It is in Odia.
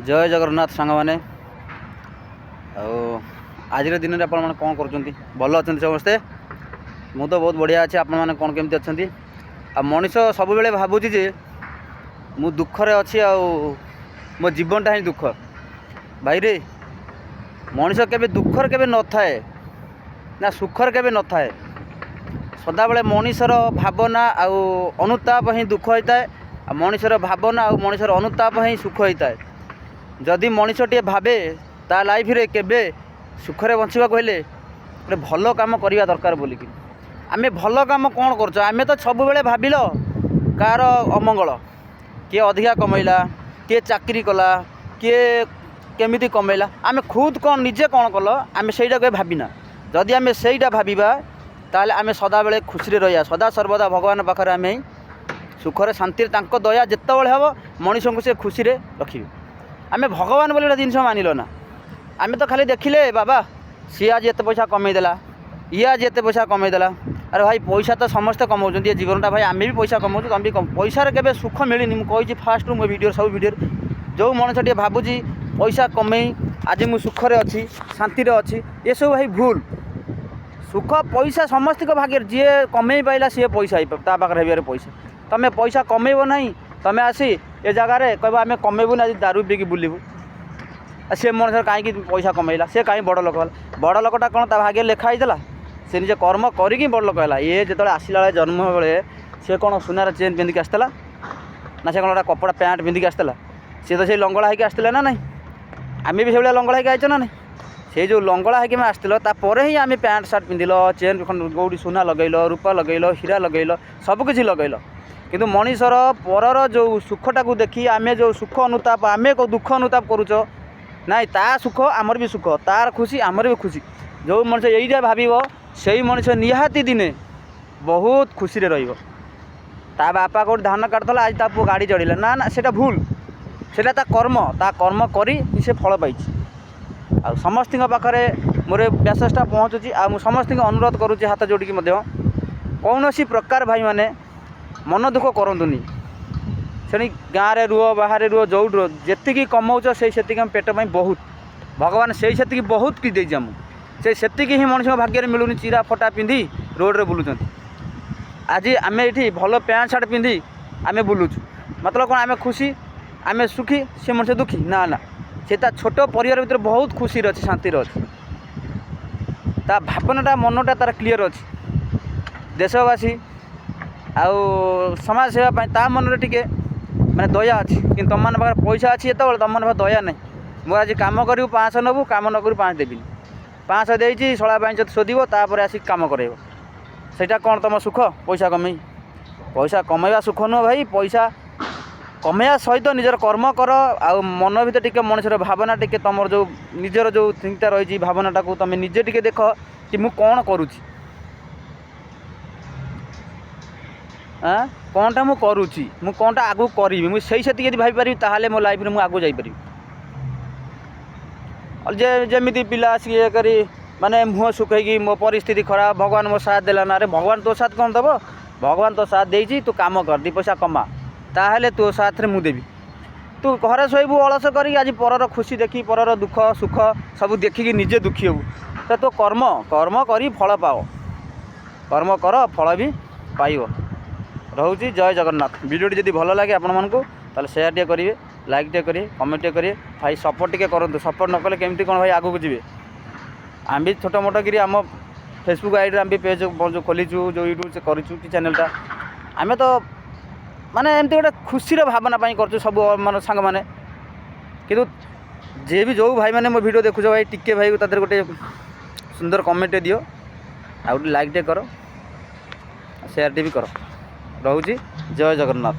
ଜୟ ଜଗନ୍ନାଥ ସାଙ୍ଗମାନେ। ଆଉ ଆଜିର ଦିନରେ ଆପଣମାନେ କ'ଣ କରୁଛନ୍ତି? ଭଲ ଅଛନ୍ତି ସମସ୍ତେ? ମୁଁ ତ ବହୁତ ବଢ଼ିଆ ଅଛି। ଆପଣମାନେ କ'ଣ କେମିତି ଅଛନ୍ତି? ଆଉ ମଣିଷ ସବୁବେଳେ ଭାବୁଛି ଯେ ମୁଁ ଦୁଃଖରେ ଅଛି ଆଉ ମୋ ଜୀବନଟା ହିଁ ଦୁଃଖ। ଭାଇରେ, ମଣିଷ କେବେ ଦୁଃଖରେ କେବେ ନଥାଏ ନା ସୁଖରେ କେବେ ନଥାଏ। ସଦାବେଳେ ମଣିଷର ଭାବନା ଆଉ ଅନୁତାପ ହିଁ ଦୁଃଖ ହୋଇଥାଏ, ଆଉ ମଣିଷର ଭାବନା ଆଉ ମଣିଷର ଅନୁତାପ ହିଁ ସୁଖ ହୋଇଥାଏ। ଯଦି ମଣିଷଟିଏ ଭାବେ ତା ଲାଇଫରେ କେବେ ସୁଖରେ ବଞ୍ଚିବାକୁ ହେଲେ ଗୋଟେ ଭଲ କାମ କରିବା ଦରକାର ବୋଲିକି, ଆମେ ଭଲ କାମ କ'ଣ କରୁଛ? ଆମେ ତ ସବୁବେଳେ ଭାବିଲ କାହାର ଅମଙ୍ଗଳ, କିଏ ଅଧିକା କମେଇଲା, କିଏ ଚାକିରି କଲା, କିଏ କେମିତି କମେଇଲା। ଆମେ ଖୁଦ୍ କ'ଣ ନିଜେ କ'ଣ କଲ, ଆମେ ସେଇଟା କେବେ ଭାବିନା। ଯଦି ଆମେ ସେଇଟା ଭାବିବା, ତାହେଲେ ଆମେ ସଦାବେଳେ ଖୁସିରେ ରହିବା। ସଦା ସର୍ବଦା ଭଗବାନ ପାଖରେ ଆମେ ସୁଖରେ ଶାନ୍ତିରେ, ତାଙ୍କ ଦୟା ଯେତେବେଳେ ହେବ ମଣିଷଙ୍କୁ ସେ ଖୁସିରେ ରଖିବେ। ଆମେ ଭଗବାନ ବୋଲି ଗୋଟେ ଜିନିଷ ମାନିଲ ନା। ଆମେ ତ ଖାଲି ଦେଖିଲେ, ବାବା ସିଏ ଆଜି ଏତେ ପଇସା କମେଇଦେଲା, ଇଏ ଆଜି ଏତେ ପଇସା କମେଇଦେଲା। ଆରେ ଭାଇ, ପଇସା ତ ସମସ୍ତେ କମାଉଛନ୍ତି ଏ ଜୀବନଟା। ଭାଇ, ଆମେ ବି ପଇସା କମାଉଛୁ, ତମେ ବି। ପଇସାରେ କେବେ ସୁଖ ମିଳିନି। ମୁଁ କହିଛି ଫାଷ୍ଟରୁ ମୋ ଭିଡ଼ିଓ, ସବୁ ଭିଡ଼ିଓରେ, ଯେଉଁ ମଣିଷ ଟିକେ ଭାବୁଛି ପଇସା କମେଇ ଆଜି ମୁଁ ସୁଖରେ ଅଛି, ଶାନ୍ତିରେ ଅଛି, ଏସବୁ ଭାଇ ଭୁଲ। ସୁଖ ପଇସା ସମସ୍ତଙ୍କ ଭାଗ୍ୟରେ। ଯିଏ କମେଇ ପାଇଲା ସିଏ ପଇସା ତା ପାଖରେ ହେଇପାରେ ପଇସା। ତମେ ପଇସା କମେଇବ ନାହିଁ, ତମେ ଆସି ଏ ଜାଗାରେ କହିବ ଆମେ କମେଇବୁନି, ଆଜି ଦାରୁ ପିଇକି ବୁଲିବୁ। ଆଉ ସେ ମଣିଷ କାହିଁକି ପଇସା କମେଇଲା? ସେ କାହିଁ ବଡ଼ ଲୋକ ହେଲା? ବଡ଼ ଲୋକଟା କ'ଣ ତା ଭାଗ୍ୟରେ ଲେଖା ହେଇଥିଲା? ସେ ନିଜେ କର୍ମ କରିକି ବଡ଼ ଲୋକ ହେଲା। ଇଏ ଯେତେବେଳେ ଆସିଲା ବେଳେ, ଜନ୍ମ ବେଳେ, ସେ କ'ଣ ସୁନାର ଚେନ୍ ପିନ୍ଧିକି ଆସିଥିଲା ନା ସେ କ'ଣ ଗୋଟେ କପଡ଼ା ପ୍ୟାଣ୍ଟ ପିନ୍ଧିକି ଆସିଥିଲା? ସିଏ ତ ସେଇ ଲଙ୍ଗଳା ହେଇକି ଆସିଥିଲା ନା ନାହିଁ? ଆମେ ବି ସେଇଭଳିଆ ଲଙ୍ଗଳା ହେଇକି ଆଇଛ ନା ନାହିଁ? ସେଇ ଯେଉଁ ଲଙ୍ଗଳା ହେଇକି ଆମେ ଆସିଥିଲ, ତାପରେ ହିଁ ଆମେ ପ୍ୟାଣ୍ଟ ସାର୍ଟ ପିନ୍ଧିଲ, ଚେନ୍ କେଉଁଠି ସୁନା ଲଗେଇଲ, ରୂପା ଲଗେଇଲ, ହୀରା ଲଗେଇଲ, ସବୁକିଛି ଲଗେଇଲ। କିନ୍ତୁ ମଣିଷର ପରର ଯେଉଁ ସୁଖଟାକୁ ଦେଖି ଆମେ ଯେଉଁ ସୁଖ ଅନୁତାପ, ଆମେ କେଉଁ ଦୁଃଖ ଅନୁତାପ କରୁଛ? ନାଇଁ, ତା ସୁଖ ଆମର ବି ସୁଖ, ତାର ଖୁସି ଆମର ବି ଖୁସି। ଯେଉଁ ମଣିଷ ଏଇଟା ଭାବିବ, ସେଇ ମଣିଷ ନିହାତି ଦିନେ ବହୁତ ଖୁସିରେ ରହିବ। ତା ବାପା କେଉଁଠି ଧାନ କାଟୁଥିଲା, ଆଜି ତା ପୁଅ ଗାଡ଼ି ଚଢ଼ିଲା। ନା ନା, ସେଇଟା ଭୁଲ। ସେଇଟା ତା କର୍ମ, ତା କର୍ମ କରି ସେ ଫଳ ପାଇଛି। ଆଉ ସମସ୍ତଙ୍କ ପାଖରେ ମୋର ଏ ମେସେଜଟା ପହଞ୍ଚୁଛି। ଆଉ ମୁଁ ସମସ୍ତଙ୍କୁ ଅନୁରୋଧ କରୁଛି ହାତ ଯୋଡ଼ିକି ମଧ୍ୟ, କୌଣସି ପ୍ରକାର ଭାଇମାନେ ମନ ଦୁଃଖ କରନ୍ତୁନି। ସେଣି ଗାଁରେ ରୁହ, ବାହାରେ ରୁହ, ଯେଉଁଠି ରୁହ, ଯେତିକି କମଉଛ ସେଇ ସେତିକି ଆମ ପେଟ ପାଇଁ ବହୁତ। ଭଗବାନ ସେଇ ସେତିକି ବହୁତ କି ଦେଇଛି ଆମକୁ। ସେ ସେତିକି ହିଁ ମଣିଷଙ୍କ ଭାଗ୍ୟରେ ମିଳୁନି। ଚିରା ଫଟା ପିନ୍ଧି ରୋଡ଼ରେ ବୁଲୁଛନ୍ତି। ଆଜି ଆମେ ଏଇଠି ଭଲ ପ୍ୟାଣ୍ଟ ସାର୍ଟ ପିନ୍ଧି ଆମେ ବୁଲୁଛୁ, ମତଲବ କ'ଣ ଆମେ ଖୁସି, ଆମେ ସୁଖୀ, ସେ ମଣିଷ ଦୁଃଖୀ? ନା ନା, ସେ ତା ଛୋଟ ପରିବାର ଭିତରେ ବହୁତ ଖୁସିରେ ଅଛି, ଶାନ୍ତିରେ ଅଛି। ତା ଭାବନାଟା, ମନଟା ତାର କ୍ଲିଅର୍ ଅଛି। ଦେଶବାସୀ ଆଉ ସମାଜ ସେବା ପାଇଁ ତା ମନରେ ଟିକେ ମାନେ ଦୟା ଅଛି। କିନ୍ତୁ ତୁମମାନଙ୍କ ପାଖରେ ପଇସା ଅଛି ଯେତେବେଳେ, ତୁମମାନଙ୍କ ପାଖରେ ଦୟା ନାହିଁ। ମୁଁ ଆଜି କାମ କରିବୁ 500 ନେବୁ, କାମ ନ କରିବୁ 5 ଦେବିନି। 500 ଦେଇଛି, ଶଳା ପାଇଁ ଶୋଧିବ, ତାପରେ ଆସିକି କାମ କରାଇବ। ସେଇଟା କ'ଣ ତୁମ ସୁଖ? ପଇସା କମେଇ ପଇସା କମେଇବା ସୁଖ ନୁହଁ ଭାଇ। ପଇସା କମେଇବା ସହିତ ନିଜର କର୍ମ କର। ଆଉ ମନ ଭିତରେ ଟିକେ ମଣିଷର ଭାବନା ଟିକେ, ତୁମର ଯେଉଁ ନିଜର ଯେଉଁ ଚିନ୍ତା ରହିଛି, ଭାବନାଟାକୁ ତୁମେ ନିଜେ ଟିକେ ଦେଖ କି ମୁଁ କ'ଣ କରୁଛି, ଆଁ କ'ଣଟା ମୁଁ କରୁଛି, ମୁଁ କ'ଣଟା ଆଗକୁ କରିବି। ମୁଁ ସେଇ ସେତିକି ଯଦି ଭାବିପାରିବି, ତାହେଲେ ମୋ ଲାଇଫରେ ମୁଁ ଆଗକୁ ଯାଇପାରିବି। ଯେ ଯେମିତି ପିଲା ଆସିକି ଇଏ କରି ମାନେ ମୁହଁ ଶୁଖେଇକି, ମୋ ପରିସ୍ଥିତି ଖରାପ, ଭଗବାନ ମୋ ସାଥ ଦେଲା ନା। ଆରେ, ଭଗବାନ ତୋ ସାଥ କ'ଣ ଦେବ? ଭଗବାନ ତୋ ସାଥ ଦେଇଛି, ତୁ କାମ କର, ଦୁଇ ପଇସା କମା, ତାହେଲେ ତୋ ସାଥରେ ମୁଁ ଦେବି। ତୁ ଘରେ ଶୋଇବୁ ଅଳସ କରିକି, ଆଜି ପରର ଖୁସି ଦେଖି, ପରର ଦୁଃଖ ସୁଖ ସବୁ ଦେଖିକି ନିଜେ ଦୁଃଖୀ ହେବୁ। ତ ତୋ କର୍ମ, କର୍ମ କରି ଫଳ ପାଅ। କର୍ମ କର, ଫଳ ବି ପାଇବ। ରହୁଛି, ଜୟ ଜଗନ୍ନାଥ। ଭିଡ଼ିଓଟି ଯଦି ଭଲ ଲାଗେ ଆପଣମାନଙ୍କୁ, ତାହେଲେ ସେୟାର ଟିକେ କରିବେ, ଲାଇକ୍ ଟିକେ କରିବେ, କମେଣ୍ଟ ଟିକେ କରିବେ। ଭାଇ, ସପୋର୍ଟ ଟିକେ କରନ୍ତୁ। ସପୋର୍ଟ ନ କଲେ କେମିତି କ'ଣ ଭାଇ ଆଗକୁ ଯିବେ? ଆମେ ବି ଛୋଟ ମୋଟ କିରି ଆମ ଫେସବୁକ୍ ଆଇଡ଼ିରେ ଆମେ ବି ପେଜ୍ ଯେଉଁ ଖୋଲିଛୁ, ଯେଉଁ ୟୁଟ୍ୟୁବ୍ କରିଛୁ କି ଚ୍ୟାନେଲ୍ଟା, ଆମେ ତ ମାନେ ଏମିତି ଗୋଟେ ଖୁସିର ଭାବନା ପାଇଁ କରୁଛୁ ସବୁ ମାନେ ସାଙ୍ଗମାନେ। କିନ୍ତୁ ଯିଏ ବି ଯେଉଁ ଭାଇମାନେ ମୋ ଭିଡ଼ିଓ ଦେଖୁଛ ଭାଇ, ଟିକେ ଭାଇ ତା ଦେହରେ ଗୋଟେ ସୁନ୍ଦର କମେଣ୍ଟଟେ ଦିଅ, ଆଉ ଗୋଟେ ଲାଇକ୍ଟେ କର, ସେୟାରଟେ ବି କର। ରହୁଛି, ଜୟ ଜଗନ୍ନାଥ।